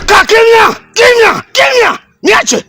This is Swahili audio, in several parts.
Kaa kimya, kimya, kimya, niache.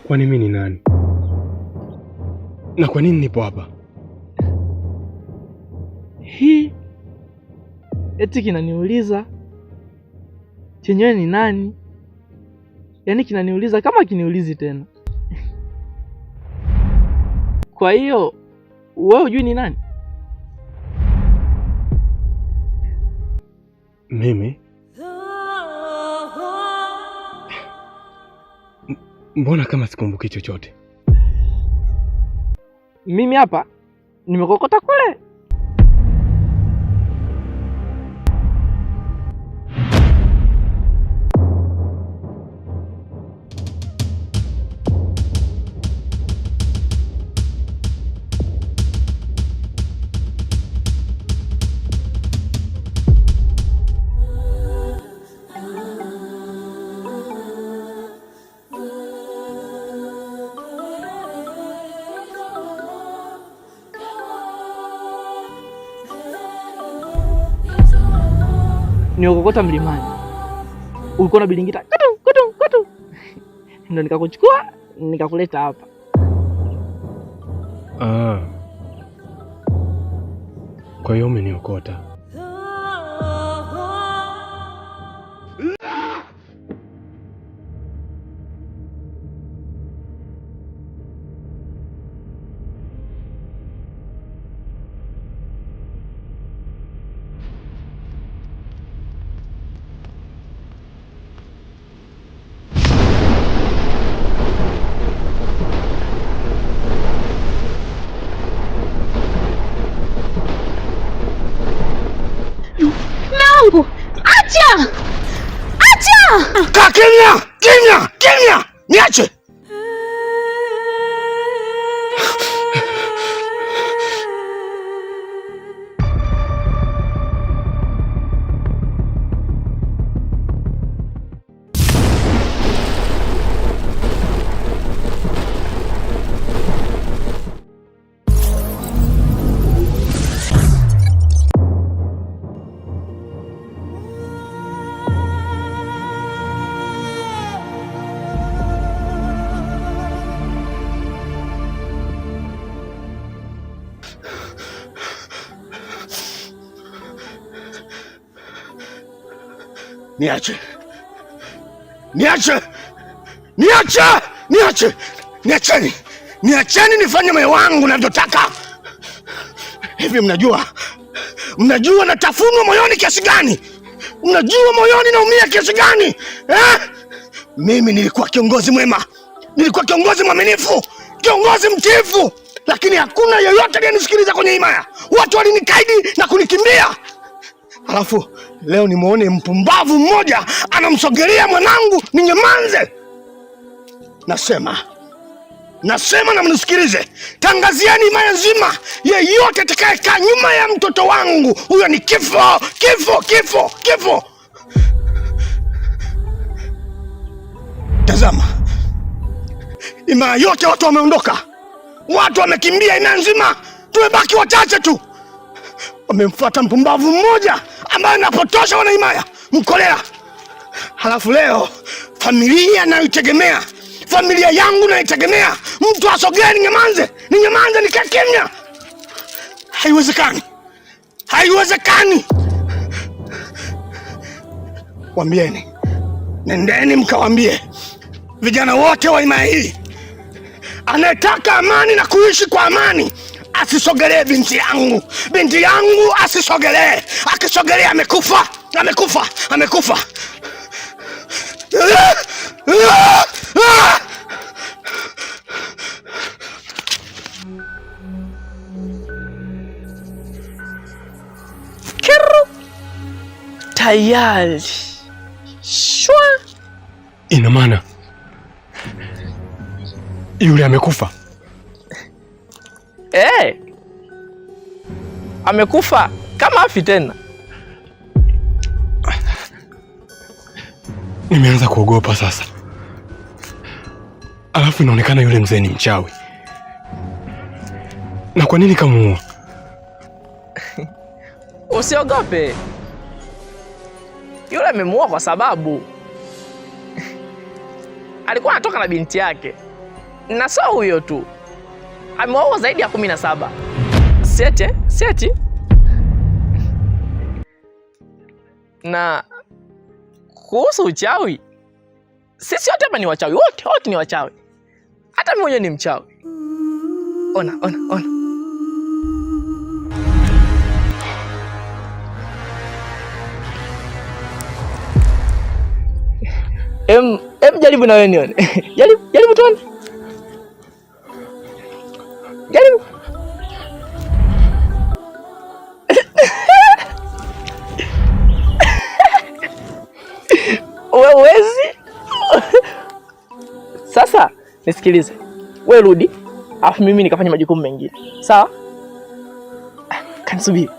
Kwani mimi ni nani na kwa nini nipo hapa? Hii eti kinaniuliza chenyewe ni nani? Yaani kinaniuliza kama kiniulizi tena. Kwa hiyo wewe hujui ni nani? Mimi mbona kama sikumbuki chochote? Mimi hapa nimekokota kule. Niokokota mlimani, ulikuwa na bilingita kutu kutu kutu, ndo nikakuchukua nikakuleta hapa. Ah, kwa hiyo umeniokota. Wangu, acha! Acha! Kaa kimya, kimya, kimya, niache. Niache, niache, niache, niache, niacheni, niacheni nifanye moyo wangu navyotaka. Hivi mnajua, mnajua natafunwa moyoni kiasi gani? Mnajua moyoni naumia kiasi gani eh? Mimi nilikuwa kiongozi mwema, nilikuwa kiongozi mwaminifu, kiongozi mtiifu, lakini hakuna yeyote aliyenisikiliza kwenye himaya. Watu walinikaidi na kunikimbia. Alafu leo nimuone mpumbavu mmoja anamsogelea mwanangu ninyamanze. Nasema, nasema na mnisikilize, tangazieni himaya nzima, yeyote atakayekaa nyuma ya mtoto wangu huyo ni kifo, kifo, kifo, kifo. Tazama, himaya yote watu wameondoka, watu wamekimbia himaya nzima, tumebaki wachache tu. Wamemfuata mpumbavu mmoja ambaye anapotosha wanahimaya, Mkolea. Halafu leo familia nayoitegemea, familia yangu naitegemea, mtu asogee, ninyamanze, ninyamanze, nikae kimya. Haiwezekani, haiwezekani. Wambieni, nendeni mkawambie vijana wote wa himaya hii, anayetaka amani na kuishi kwa amani asisogelee binti yangu. Binti yangu asisogelee. Akisogelea amekufa, amekufa, amekufa. Kiru tayari shwa. Ina maana yule amekufa? Eh, amekufa kama afi tena. Nimeanza kuogopa sasa. Alafu inaonekana yule mzee ni mchawi. Na kwa nini kamuua? Usiogope, yule amemuua kwa sababu alikuwa anatoka na binti yake, na sio huyo tu, amewaua zaidi ya 17. Sieti sieti. Na kuhusu uchawi, sisi wote hapa ni wachawi, wote wote ni wachawi, hata mimi mwenyewe ni mchawi. Ona, ona, ona. Em, jaribu na wewe nione. Jaribu, jaribu tuone. Jaribu. Wewe huwezi? Sasa nisikilize. Wewe rudi, alafu mimi nikafanya majukumu mengine. Sawa? Kanisubiri.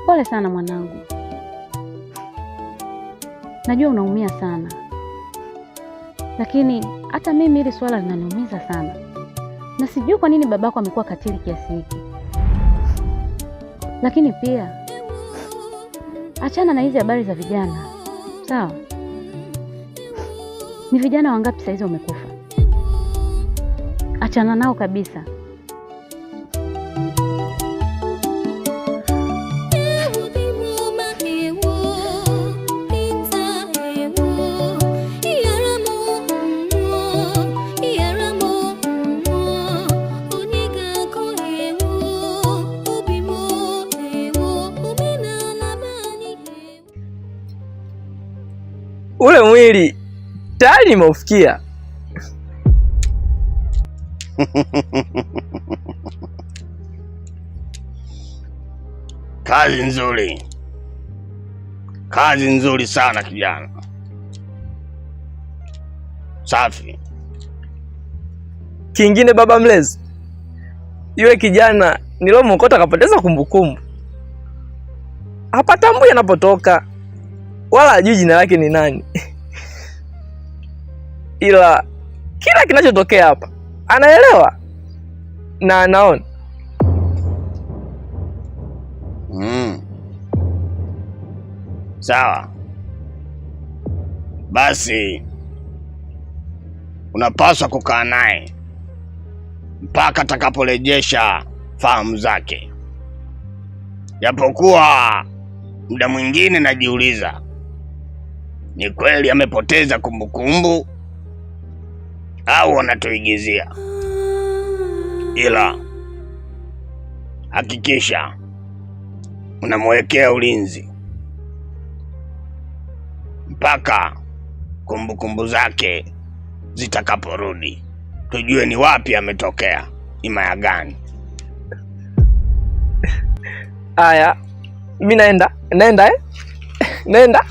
Pole sana mwanangu, najua unaumia sana, lakini hata mimi hili swala linaniumiza sana, na sijui kwa nini babako amekuwa katili kiasi hiki. Lakini pia achana na hizi habari za vijana, sawa? Ni vijana wangapi saizi wamekufa? Achana nao kabisa. Ule mwili tayari nimeufikia. Kazi nzuri, kazi nzuri sana kijana. Safi. Kingine baba mlezi, yule kijana nilomokota akapoteza kumbukumbu, hapatambui anapotoka wala hajui jina lake ni nani. Ila kila kinachotokea hapa anaelewa na anaona. Sawa basi, unapaswa kukaa naye mpaka atakaporejesha fahamu zake, japokuwa muda mwingine najiuliza ni kweli amepoteza kumbukumbu au wanatuigizia. Ila hakikisha unamwekea ulinzi mpaka kumbukumbu zake zitakaporudi, tujue ni wapi ametokea, himaya gani. Aya, mi naenda naenda, eh? Naenda.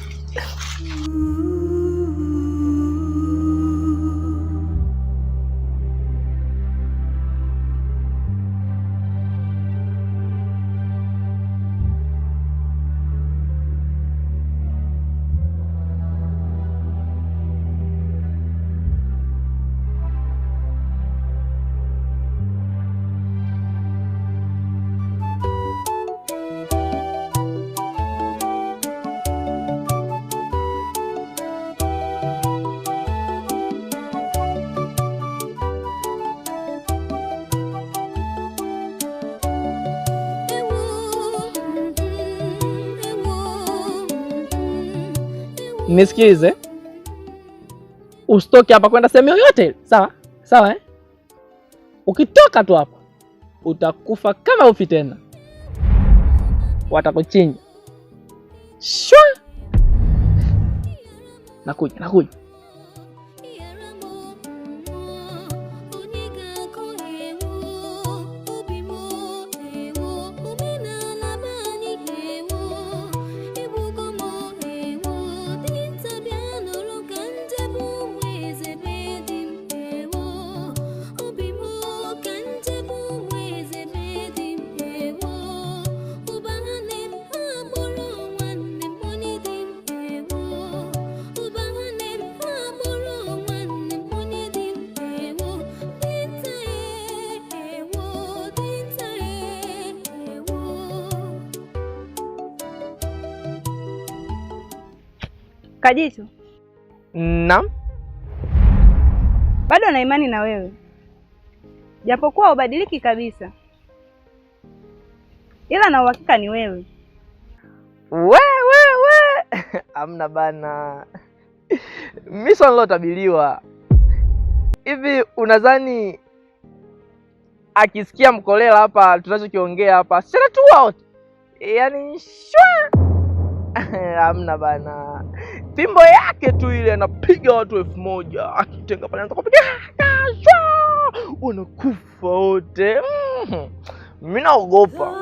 Nisikilize. Usitoke hapa kwenda sehemu yoyote. Sawa? Sawa eh? Ukitoka tu hapa utakufa kama ufi tena. Watakuchinja. Shwa! Nakuja, nakuja. Kajicho. Naam. Bado na imani na wewe, japokuwa ubadiliki kabisa, ila na uhakika ni wewe. We. Amna bana. Mimi sio nilotabiliwa. Hivi unadhani akisikia Mkolela hapa tunachokiongea hapa, sasa tu wote. Yaani shwa. Amna bana. Fimbo yake tu ile anapiga watu 1000, akitenga pale anaanza kupiga. Wanakufa wote. Mimi naogopa.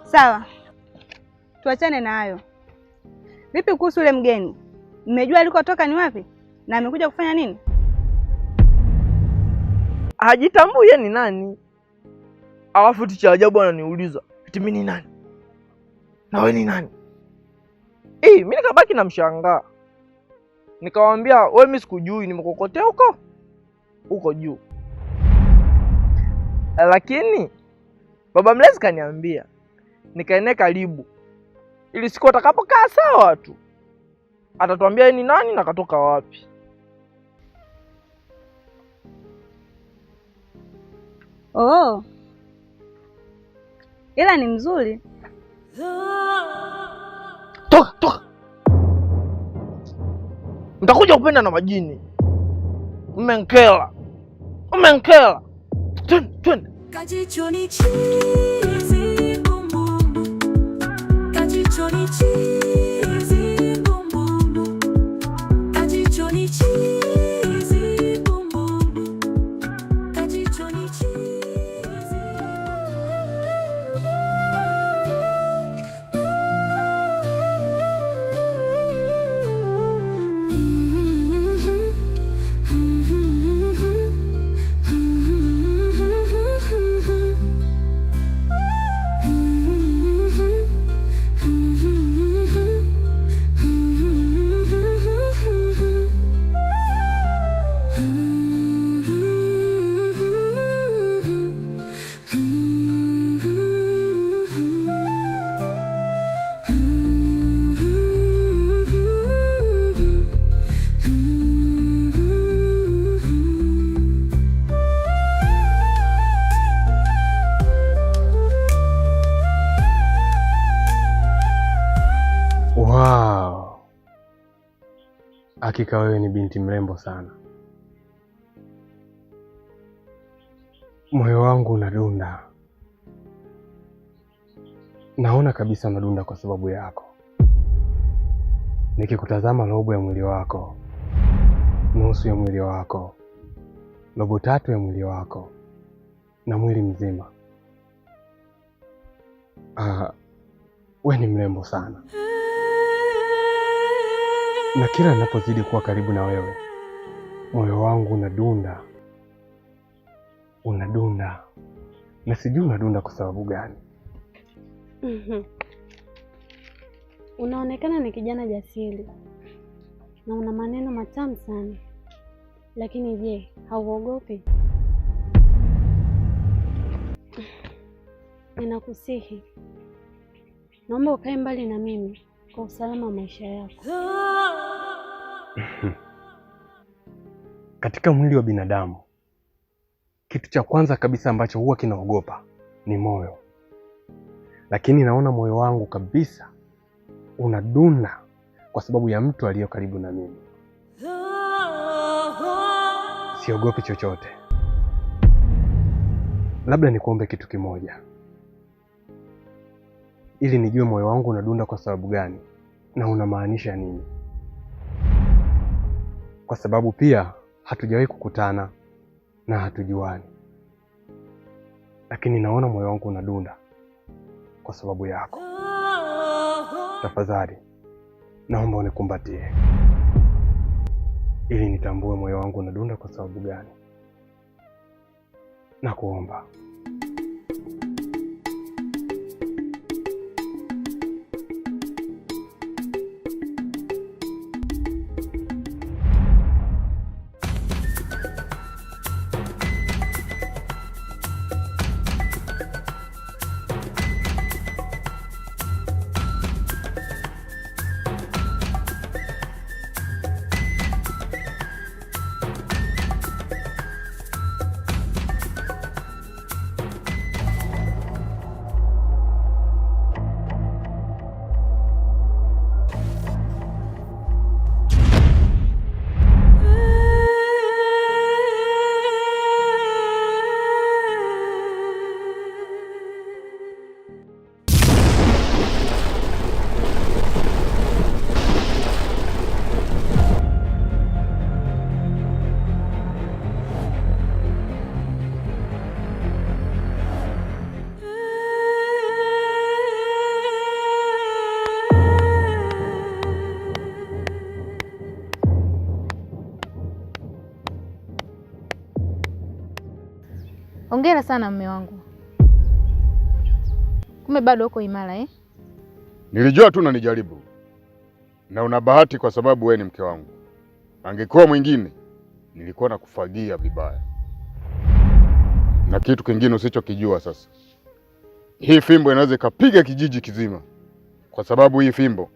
Sawa. Tuachane na hayo. Vipi kuhusu yule mgeni? Mmejua alikotoka ni wapi? Na amekuja kufanya nini? Hajitambui yeye ni nani. Alafu ticha ajabu ananiuliza, "Eti mimi ni nani? Na wewe ni nani?" Mimi nikabaki na mshangaa. Nikamwambia, "Wewe mimi sikujui, nimekokotea huko huko juu." Lakini baba mlezi kaniambia nikaene karibu ili siku atakapokaa sawa tu atatuambia yeye ni nani na katoka wapi. Oh. Ila ni mzuri. Toka, toka. Mtakuja kupenda na majini. Mmenkela. Mmenkela. Twende, twende. Kajicho ni chizi bumbumbu. Kajicho ni chizi bumbumbu. Kajicho ni chizi bumbumbu. Kajicho ni chizi. Wow. Hakika wewe ni binti mrembo sana. Moyo wangu unadunda. Naona kabisa unadunda kwa sababu yako. Nikikutazama robo ya mwili wako, nusu ya mwili wako, robo tatu ya mwili wako na mwili mzima. We ni mrembo sana. Na kila ninapozidi kuwa karibu na wewe, moyo wangu unadunda. Unadunda. Na sijui unadunda kwa sababu gani. Unaonekana ni kijana jasiri na una maneno matamu sana. Lakini je, hauogopi? Ninakusihi, naomba ukae mbali na mimi kwa usalama wa maisha yako. Katika mwili wa binadamu, kitu cha kwanza kabisa ambacho huwa kinaogopa ni moyo. Lakini naona moyo wangu kabisa unadunda kwa sababu ya mtu aliyo karibu na mimi. Siogopi chochote. Labda nikuombe kitu kimoja, ili nijue moyo wangu unadunda kwa sababu gani na unamaanisha nini, kwa sababu pia hatujawahi kukutana na hatujuani, lakini naona moyo wangu unadunda kwa sababu yako. Tafadhali naomba unikumbatie ili nitambue moyo wangu unadunda kwa sababu gani. Nakuomba. Hongera sana mume wangu, kumbe bado uko imara eh? Nilijua tu unanijaribu, na una bahati kwa sababu wewe ni mke wangu. Angekuwa mwingine nilikuwa nakufagia vibaya. Na kitu kingine usichokijua sasa, hii fimbo inaweza ikapiga kijiji kizima, kwa sababu hii fimbo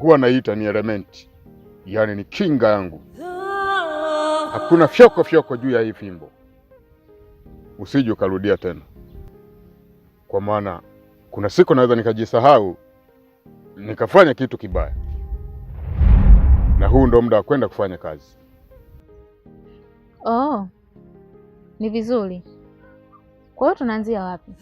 huwa naiita ni elementi, yaani ni kinga yangu. Hakuna fyoko fyoko juu ya hii fimbo, usije ukarudia tena, kwa maana kuna siku naweza nikajisahau nikafanya kitu kibaya, na huu ndo muda wa kwenda kufanya kazi. Oh, ni vizuri. Kwa hiyo tunaanzia wapi?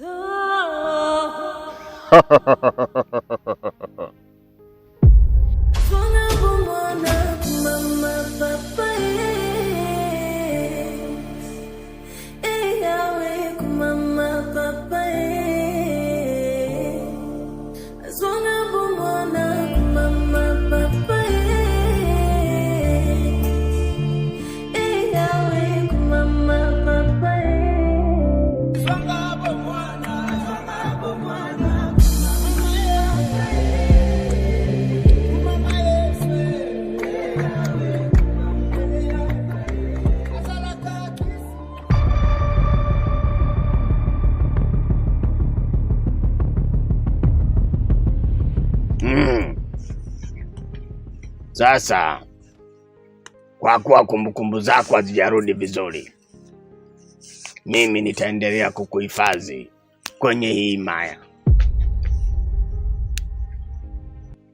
Sasa kwa kuwa kumbukumbu zako hazijarudi vizuri, mimi nitaendelea kukuhifadhi kwenye hii himaya,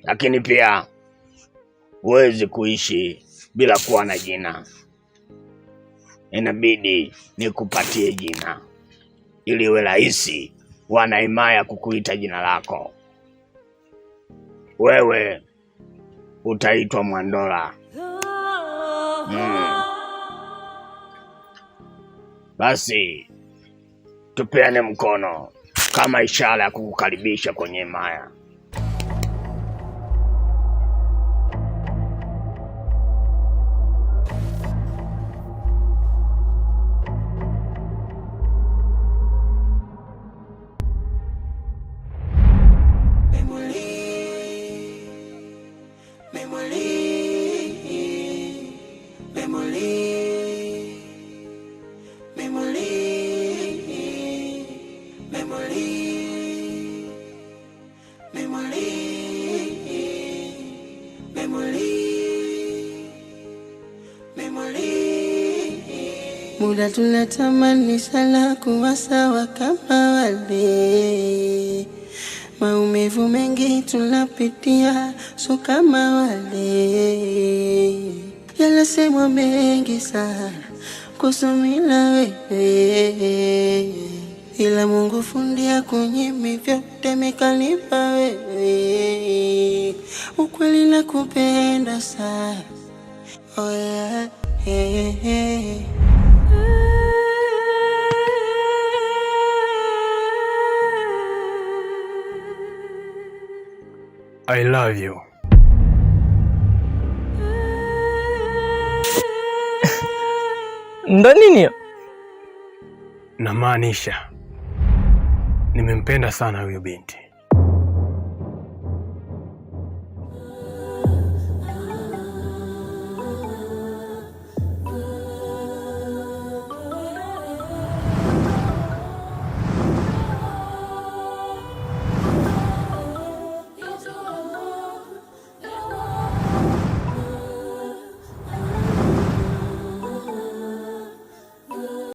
lakini pia huwezi kuishi bila kuwa na jina. Inabidi nikupatie jina ili iwe rahisi wana himaya kukuita jina lako. Wewe utaitwa Mwandola. Basi tupeane mkono kama ishara ya kukukaribisha kwenye himaya. Muda tunatamani sana kuwa sawa kama wale. Maumivu mengi tunapitia, so kama wale yalisemwa mengi sana kuhusu mimi na wewe, ila Mungu fundi kunyimi vyote mekanipa wewe. Ukweli nakupenda sana, oh yeah, yeah, yeah. I love you. Ndo nini hiyo? Namaanisha nimempenda sana huyu binti.